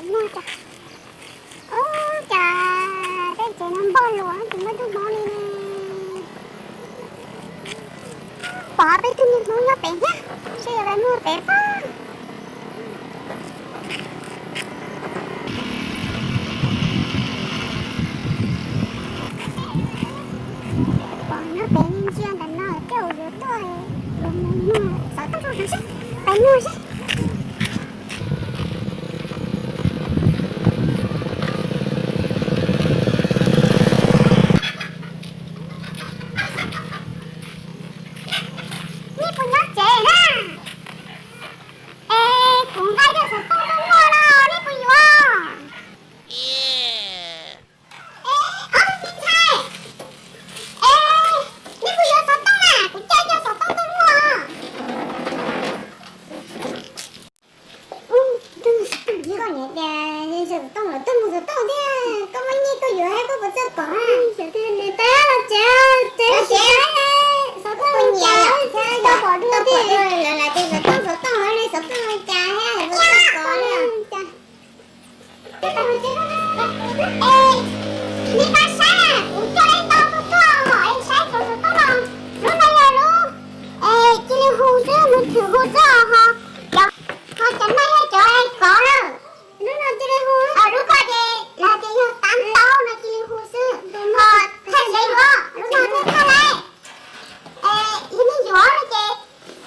Ua cas, ua cas tej tsev no npog luas tsis muaj tub hmoob li ne? Pom peb tug niag hmoob nyob pem thiab, seb yuav pais muag pem pob. Pom nyob pem ntsia ntawm no tej zaum yuav tuaj, yuav mus muag xov tooj rau seb, pais muag seb. Nej puas nyob tsev na? Es kuv nqa cov xov tooj tuaj muag no, nej puas yuav? Ob tug me ntxhais, es nej puas yuav xov tooj na? Kuv coj cov xov tooj tuaj muag. Koj niam tias xov tooj los tuaj muag xov tooj thiab, koj muaj nyiaj koj yuav thiab koj puas txawj kov? Xov tooj los tsev, tsev xov tooj, xov tooj cas tau pom dua thiab. Lawv tias xov tooj xov tooj li, xov tooj cas thiab puas txawj kov li. Es nej pab saib, kuv coj ib tau tuaj tuaj es saib cov xov tooj no. Lub no yog lub, es cia li hu xwb, mus thwm hu xwb ho. Cov, ho cov no yog cov kov lawm. Lub no cia li hu, lub ko ces lawv tias yog tab tau no cia li hu xwb. Ho thaij tsev yuav, lub no thaij thaij lawm. Es yog nej yuav no ces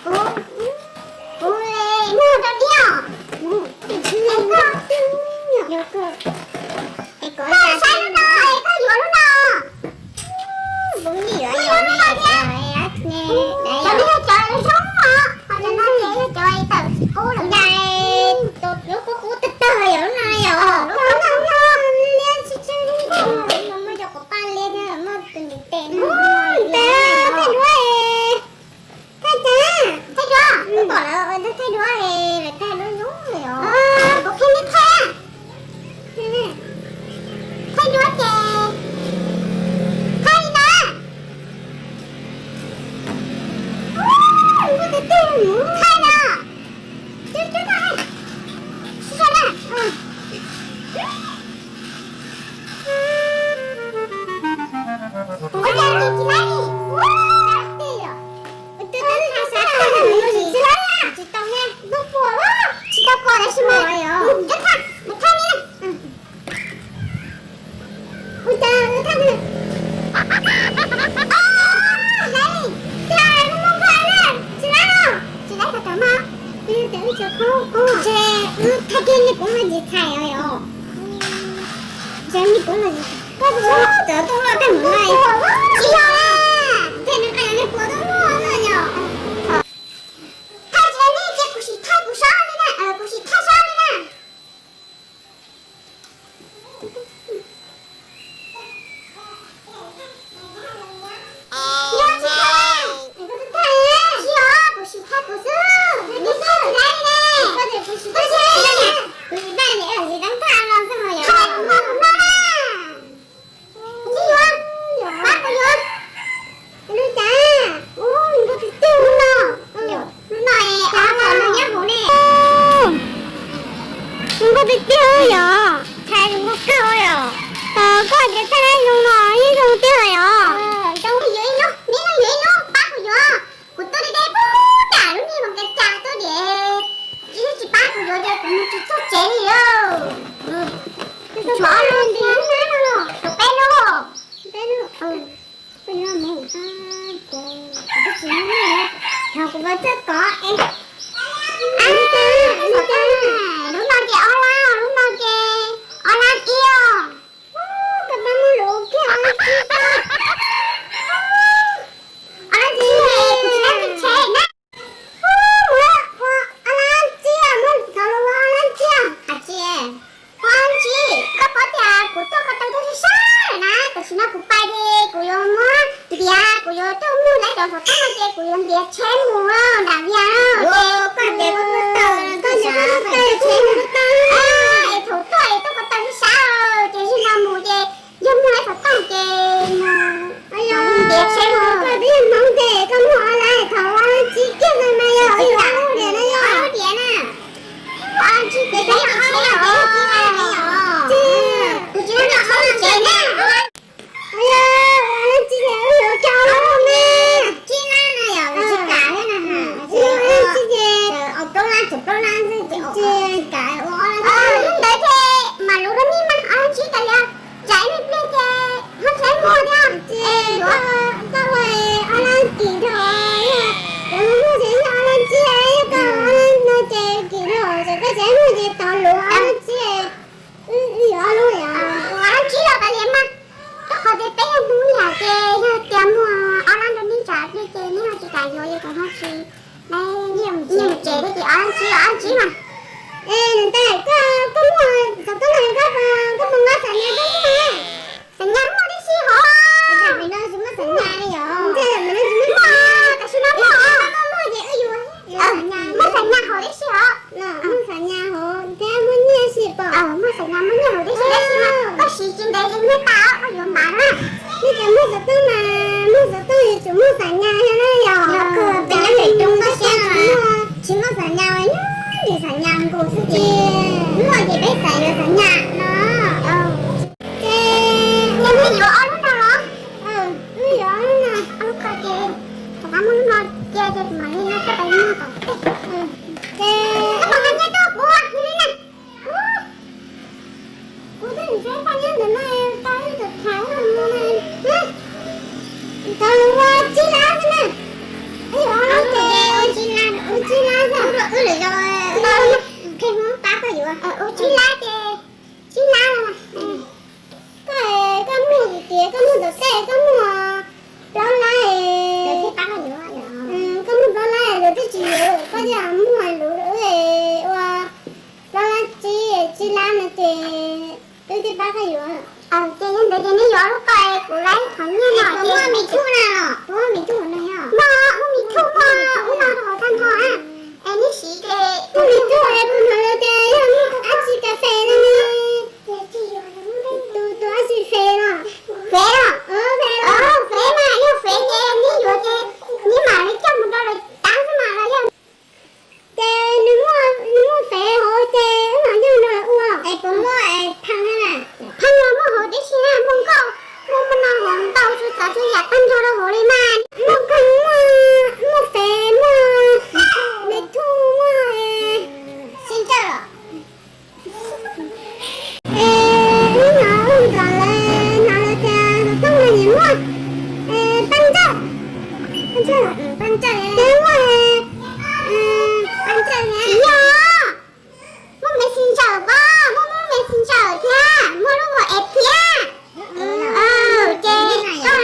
kuv, kuv muag rau nej os. Es koj, es koj saib lub no es koj yuav lub no. Kuv yuav lub no thiab. Cov no yog cov zoo os, ho cov no ces yog cov tawm tsis kub lawm. Lub kub kub tag tag yog lub no yom. Lub no liab tsw tsw, muaj cov quav paj liab thiab muaj tus ntiv tes no. Thaij duab, thaij duab, pom lawv thaij duab, lawv thaij duab zoo li os. Kuv qhia nej thaij. Thaij duab ces thaij li no. Thaij no. Ua cas tsis laib li? Ua cas tsis laib li? Tsis tau ne, tsis tau pom tab sis mas nws thaij, nws thaij li. Ua cas thaij li? Laib li, cas lub no npog na, tsis laib los? Tsis laib tau mas. Wb tseem wb tsis qhov qhov tse, wb thaij kiag li kuv mas tsis txhais os yom. Tseem li kuv mas tsis txhais. Koj txhob txawv tuaj loj tej mus no. Tsis yog na, tej no qee li puas tuaj loj na yom. Thaij tsis laib ne ces kuv sim thaij kuv sab li na, kuv sim thaij sab li na. Yog tsis thaij, tsis yog, kuv sim thaij kuv xwb, nej thaij tsis laib li ne. Koj tias kuv sim thaij tsis laib li ne, kuv sim thaij li, kuv tsis thaij los xwb ho yom. Thaij kuv no na. Tsis yuav, pab kuv yuav. Lub cas, ub, npog tiag tiag lub no. Lub no es ob tog no nyob hauv ne. Zoo nkauj tiag tiag yom. Thaij zoo nkauj kawg yom. Koj tias thaij zoo no yeej zoo tiag yom. Zoo li yuav ib lub, neb no yuav ib lub pab kuv yuav. Kuv tuaj deb deb puag nram lub niag Moos Kas Cas tuaj diam, tsis pab kuv yuav ces kuv mus tsis txog tsev li os. Tshuav ob lub ntxiv, tus peb lub, peb lub, peb lub mus. Kuv, kuv twb tsis muaj nyiaj, yog kuv puas txawj kov es. Lub no ces ob lab, lub no ces ob lab ib os. Koj pab muab lus kiag. Ob lab ntxiv, kuv tsis dab tsis tsheb na. Ua ob lab ntxiv, muab thov los ua ob lab ntxiv. Hais tsis, ob lab ntxiv, koj paub tias kuv tuaj ko taw tuaj sab sab lawm na, tam sim no kuv pais ces kuv yuav muab ntiav, kuv yuav tuaj muag lawv cov xov tooj no ces kuv yuav ntiav tsheb mus nram Vias. Tseem plaub lab xwb ces kav ua ob lab. Ntawd ces mam luv rau nej mas ob lab tsib kav liam, tsam ib pliag ces ho tsis muaj thiab. Ces koj ua ob lab kim dhau, yog cov muaj ces yog ob lab tsib, yog koj ua ob lab no ces kim dhau, txawm koj tsis muaj ces tau luv ob lab tsib. Wb yuav ob lab, ob lab tsib los kav liam mas. Rau qhov tias peb yog Hmoob yam ces yog tias muaj ob lab rau nej tsam ib pliag ces nej ho tsis kam yuav, yog kuv ho tsis, nej mus tsev thiab ces ob lab tsib los ob lab tsib mas. Es niam tais, koj, koj muaj xov tooj no, koj, koj puas nqa xam nyas koj muaj? Xam nyas muaj tib si hov. Xam nyas li yog, tam sim no muaj, muaj xam nyas hauv tib si hov. Muaj xam nyas hauv thiab muaj nyiaj si pom. Muaj xam nyas muaj nyiaj hauv tib si, tab sis koj siv tsis ntev li nyiaj tas koj yuav mav na. Nej cov muaj xov tooj mas, muaj xov tooj yuav tsum muaj xam nyas yog na yog. Peb cov pem roob koj siab no tsis muaj xam nyas, nyob li xam nyas nkaus xwb ces muaj ces peb xav yuav xam nyas no. Ces nej yuav ob lub no los? Wb yuav ob lub no. Ob lub ko ces, thaum qab muaj lub no cia ces kuv mam li no coj pais muag tom tej. Ces koj nqa nyiaj tuaj kuv li na. Kuv twb nim tsheb paj nyob ntawm no, tau ib tug thaiv no mus na. Tau ua tsib lab xwb na. Wb yuav ob lub ces ua tsib lab, ua tsib lab xwb. Wb lwm zaus qhia Hmoob pab koj yuav. Ua tsib lab ces tsib lab. Koj, koj muag tias koj muag tom tej, koj muag plaub lab, koj muag plaub lab lawv twb tsis yuav, koj thiaj muag luv ua plaub lab tsib, tsib lab no ces wb thiaj pab koj yuav. Ces yog ntawd ces nej yuav lub ko es kuv laib qhov nyiaj no. Puas muaj me thuj na los? Puas muaj me thuj no? Muaj, muaj me thuj, muaj ub no rau hauv tag nrho na. Es nej siv ces muaj me thuj es kuv hnov lawv tias yog muaj dab tsi kas fes no ne. Tus, tus dab tsi fes no? Fes los? Fes los? Fes mas yog fes ces nej yuav ces nej mam li coj mus rau lawv tab xwb mas los yog. Ces nws muaj, nws muaj fes hauv ces wb mam coj mus rau lawv ua. Es puas muaj phaj na? Phaj los muaj hauv tib si na, muaj nkauj, muaj, muaj no hauv ntau txhua tsav txhua yam tag nrho rau hauv li mas. Muaj kawg, muaj, muaj fes, muaj me thuj, muaj sib ntsawj los. Es wb hnov, wb hnov lawv, hnov lawv tias xov tooj no nim muaj paj ntsawj, paj ntsawj, paj ntsawj, ces muaj paj ntsawj thiab. Tsis yog, muaj Messenger pob, muaj, muaj Messenger thiab, muaj lub Vauv es thiab. Ces koj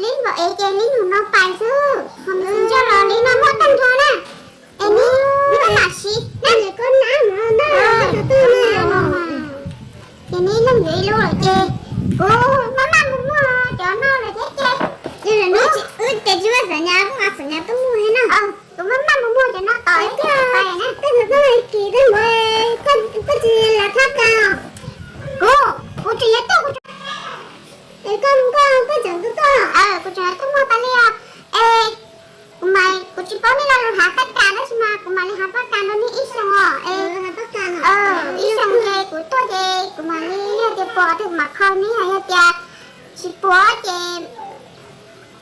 lib Vauv es ces lib nus no pais xwb, ho Messenger los li no muaj tag nrho na. Es neb, neb mam siv na. Ces neb leej yuav ib lub lawm ces kuv maj maj mus muag cov no lawm thiab ces. Wb ces tsis muaj xam nyas, kuv mam xam nyas tuaj muag thiab na. Kuv maj maj mus muag cov no tos ib pliag pais na. Tej zaum koj kis tej npaum, koj tsis lav thab kas os? Kuv, kuv tseem yuav tuaj, kuv, es koj, koj, koj tseem tuaj tuaj? Kuv tseem tuaj muag tas li os. Es kuv mam, kuv tsis paub nej lo lus hav thab kas tab sis mas kuv mam li hav thab kas rau nej ib xyoos os. Ib xyoos ces kuv tuaj ces kuv mam li, yog tias puas twg kuv mam kho nej, yog tias tsis puas ces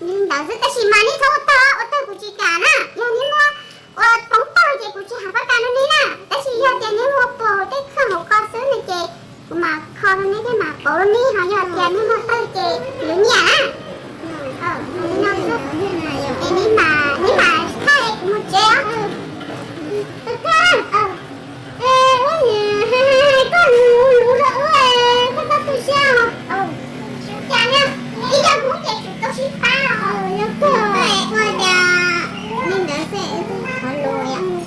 li ntawd xwb. Tab sis mas nej txhob ua tawg, ua tawg kuv tsis kam na. Yog nej muab ua poob tawg ces kuv tsis hav thab kas rau nej na. Tab sis yog tias nej muab puas tej khoom hauv kho xwb no ces kuv mam kho rau nej thiab mam pauv rau nej, ho yog tias nej muab tawg ces kuv yuav nyiaj na. Li no xwb. Es nej mam, nej mam thaij kuv mus tsev os. Koj, koj, koj luv luv rau wb, koj txhob tu siab os. Cas na, ib co Hmoob ces tsum tau sib pab os. Yog koj ua tias li ntawd xwb,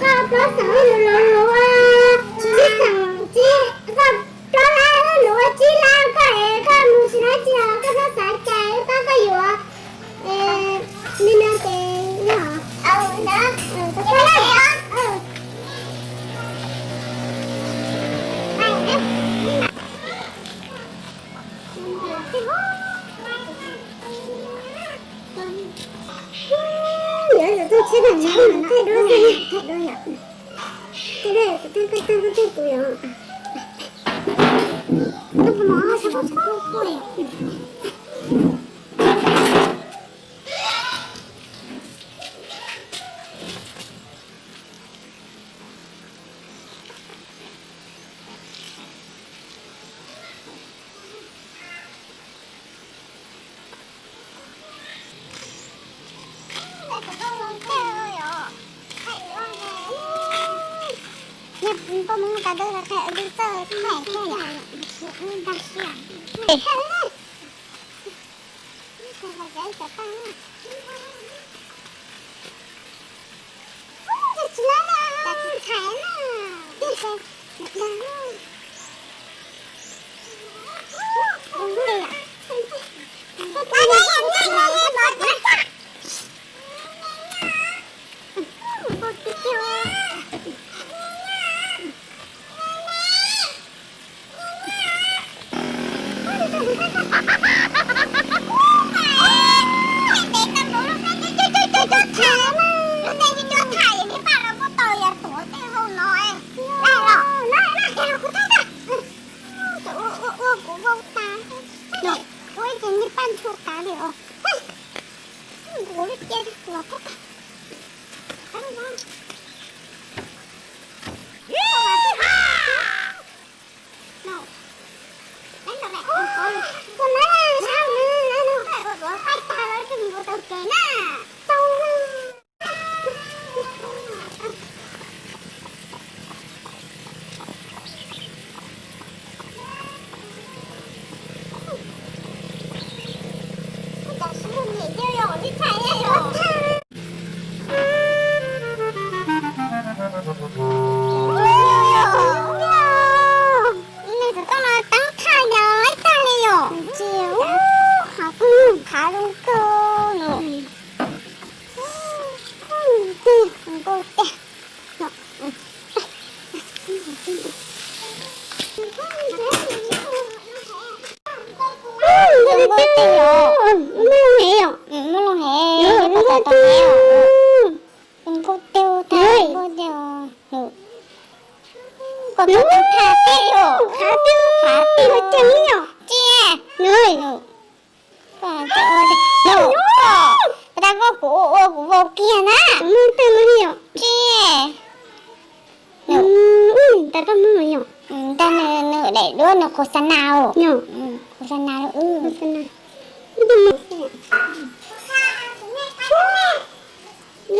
koj plaub xeem luv luv, tsib xeem, tsib, koj plaub lab luv ua tsib lab, koj es koj mus tsis dab tsi os, koj txhob xav cai, wb pab koj yuav. Li no ces yog, yuav tus tub tsheb tag nrho thaij duab xwb, thaij duab yom. Thaij duab, kuv thaij koj tag, koj thaij kuv yom. Nkauj Hmoob tas ntawd thaij wb txawj thaij thiab yom. Li txog koj no teeb thaj yog ib tag li yom. Ces ub, qhov koj nug qhav zoo kawg no. Tig nkauj tiag. Nkauj tiag os, muaj loo hev os, muaj loo hev, nkauj tiag, nkauj tiag. Koj tus qhav tiag os, qhav tiag, qhav tiag, tsis, tsis, koj kuv ua kuv vau kiag na. Tsis, ntag nws daim duab nws qhuas xa nas, qhuas xa nas. Zoo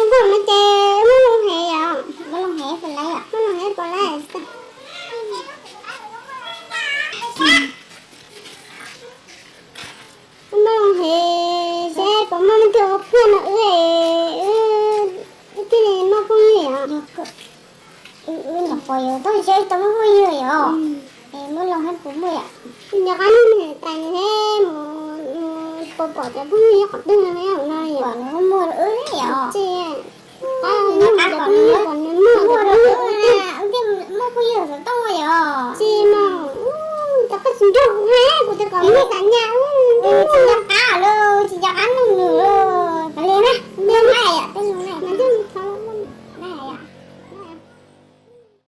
nkauj no ces muaj loo hev yom, muaj loo hev puas laib, muaj loo hev puas laib. Muaj loo hev seb puas muaj leej twg ua phuaj no wb, wb thiaj li muaj phooj ywg yom. Wb nyuam qhuav yuav tau seb tau muaj phooj ywg yom. Es muaj loo hev puas muaj yom. Nco qab nug nws tas nws seb mus puas pom cov phooj ywg qhov twg no yom. Pom nws muaj rau wb yom. Tsis, nco qab kom nws muaj rau wb, wb thiaj muaj phooj ywg xov tooj yom. Tsis mas, cov koj tsis nrog kuv hais, kuv tias kom muaj xav nyas, tsis nco qab lawm, tsis nco qab nug nws.